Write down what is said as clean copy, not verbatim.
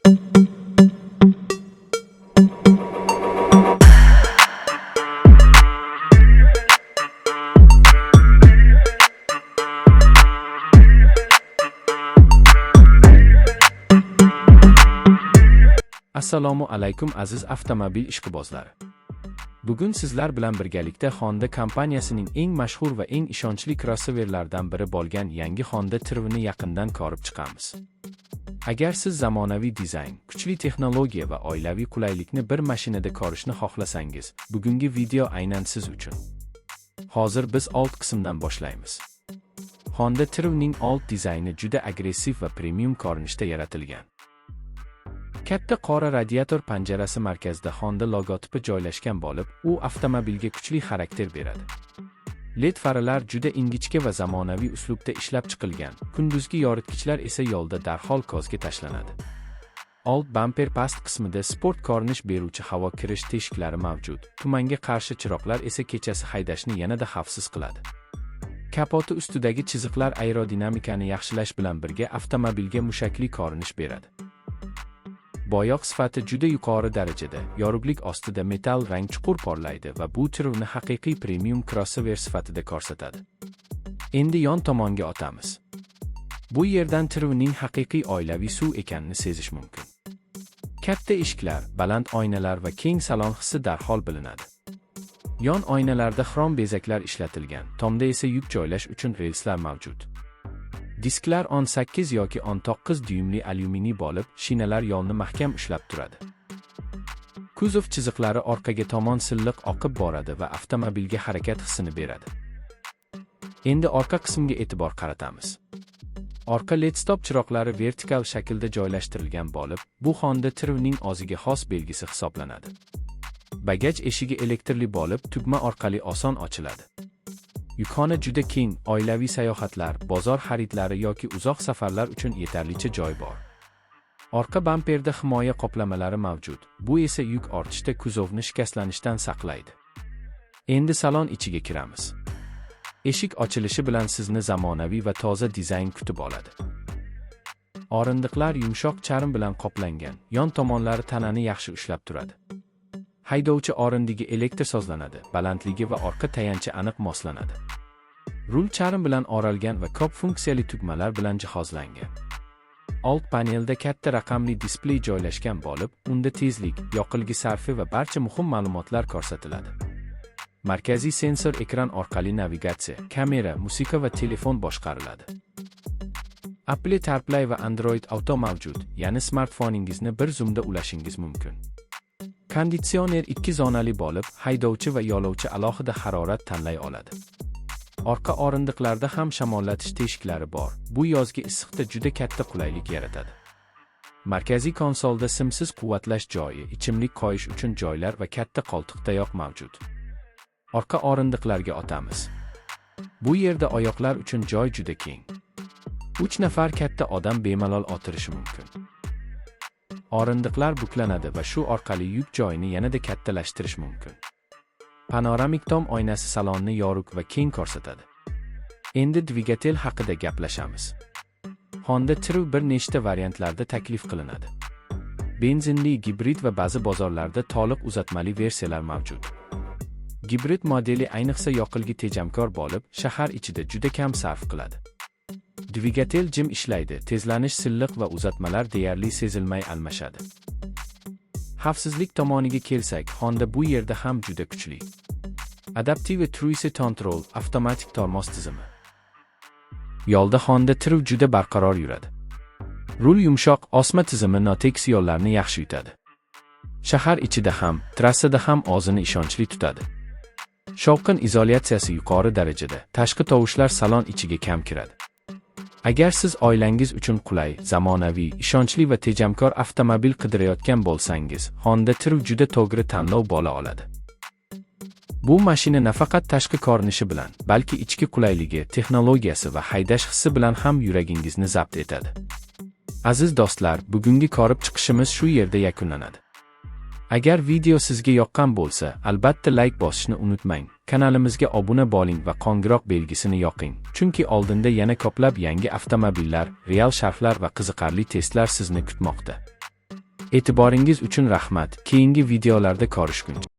Assalomu alaykum, aziz avtomobil ishqibozlari. Bugun sizlar bilan birgalikda Honda kompaniyasining eng mashhur va eng ishonchli krossoverlaridan biri bo'lgan yangi Honda Trvni yaqindan ko'rib chiqamiz. Agar siz zamonaviy dizayn, kuchli texnologiya va oilaviy qulaylikni bir mashinada ko'rishni xohlasangiz, bugungi video aynan siz uchun. Hozir biz old qismdan boshlaymiz. Honda Trvning old dizayni juda agressiv va premium ko'rinishda yaratilgan. Katta qora radiator panjarasi markazida Honda logotipi joylashgan bo'lib, u avtomobilga kuchli xarakter beradi. LED faralar juda ingichka va zamonaviy uslubda ishlab chiqilgan, kunduzgi yoritgichlar esa yo'lda darhol ko'zga tashlanadi. Old bamper past qismida sport ko'rinish beruvchi havo kirish teshiklari mavjud. Tumanga qarshi chiroqlar esa kechasi haydashni yanada xavfsiz qiladi. Kapoti ustidagi chiziqlar aerodinamikani yaxshilash bilan birga avtomobilga mushakli ko'rinish beradi. Boyoq sifati juda yuqori darajada, yorug'lik ostida metall rang chuqur porlaydi va bu Trvni haqiqiy premium crossover sifatida ko'rsatadi. Endi yon tomonga o'tamiz. Bu yerdan Trvning haqiqiy oilaviy SUV ekanini sezish mumkin. Katta eshiklar, baland oynalar va keng salon hissi darhol bilinadi. Yon oynalarda xrom bezaklar ishlatilgan, tomda esa yuk joylash uchun relslar mavjud. Disklar 18 yoki 19 dyuymli alyuminiy bo'lib, shinalar yo'lni mahkam ushlab turadi. Kuzov chiziqlari orqaga tomon silliq oqib boradi va avtomobilga harakat hissini beradi. Endi orqa qismga e'tibor qaratamiz. Orqa LED stop chiroqlari vertikal shaklda joylashtirilgan bo'lib, bu Honda Trvning o'ziga xos belgisi hisoblanadi. Bagaj eshigi elektrli bo'lib, tugma orqali oson ochiladi. Yukxona juda keng, oilaviy sayohatlar, bozor xaridlari yoki uzoq safarlar uchun yetarlicha joy bor. Orqa bamperda himoya qoplamalari mavjud. Bu esa yuk ortishda kuzovni shikastlanishdan saqlaydi. Endi salon ichiga kiramiz. Eshik ochilishi bilan sizni zamonaviy va toza dizayn kutib oladi. O'rindiqlar yumshoq charm bilan qoplangan, yon tomonlari tanani yaxshi ushlab turadi. Haydovchi o'rindigi elektr sozlanadi, balandligi va orqa tayanchi aniq moslanadi. Rul charm bilan o'ralgan va ko'p funksiyali tugmalar bilan jihozlangan. Old panelda katta raqamli displey joylashgan bo'lib, unda tezlik, yoqilg'i sarfi va barcha muhim ma'lumotlar ko'rsatiladi. Markaziy sensor ekran orqali navigatsiya, kamera, musiqa va telefon boshqariladi. Apple CarPlay va Android Auto mavjud, ya'ni smartfoningizni bir zumda ulashingiz mumkin. Konditsioner ikki zonali bo'lib, haydovchi va yo'lovchi alohida harorat tanlay oladi. Orqa o'rindiqlarda ham shamollatish teshiklari bor. Bu yozgi issiqda juda katta qulaylik yaratadi. Markaziy konsolda simsiz quvvatlash joyi, ichimlik qo'yish uchun joylar va katta qo'ltiqtayoq mavjud. Orqa o'rindiqlarga o'tamiz. Bu yerda oyoqlar uchun joy juda keng. 3 nafar katta odam bemalol o'tirishi mumkin. O'rindiqlar buklanadi va shu orqali yuk joyini yanada kattalashtirish mumkin. Panoramik tom oynasi salonni yorug' va keng ko'rsatadi. Endi dvigatel haqida gaplashamiz. Honda Trv bir nechta variantlarda taklif qilinadi. Benzinli, gibrid va ba'zi bozorlarda to'liq uzatmali versiyalar mavjud. Gibrid modeli ayniqsa yoqilg'i tejamkor bo'lib, shahar ichida juda kam sarf qiladi. Dvigatel jim ishlaydi, tezlanish silliq va uzatmalar deyarli sezilmay almashadi. Xavfsizlik tomoniga kelsak, Honda bu yerda ham juda kuchli. Adaptive Cruise Control avtomatik tormoz tizimi. Yo'lda Honda Trv juda barqaror yuradi. Rul yumshoq, osma tizimi notekis yo'llarni yaxshi yutadi. Shahar ichida ham, trassada ham o'zini ishonchli tutadi. Shovqin izolyatsiyasi yuqori darajada, tashqi tovushlar salon ichiga kam kiradi. Agar siz oilangiz uchun qulay, zamonaviy, ishonchli va tejamkor avtomobil qidirayotgan bo'lsangiz, Honda Trv juda to'g'ri tanlov bo'la oladi. Bu mashina nafaqat tashqi ko'rinishi bilan, balki ichki qulayligi, texnologiyasi va haydash hissi bilan ham yuragingizni zabt etadi. Aziz do'stlar, bugungi ko'rib chiqishimiz shu yerda yakunlanadi. Agar video sizga yoqqan bo'lsa, albatta like bosishni unutmang. Kanalimizga obuna bo'ling va qo'ng'iroq belgisini yoqing. Chunki oldinda yana ko'plab yangi avtomobillar, real sharhlar va qiziqarli testlar sizni kutmoqda. E'tiboringiz uchun rahmat. Keyingi videolarda ko'rishguncha.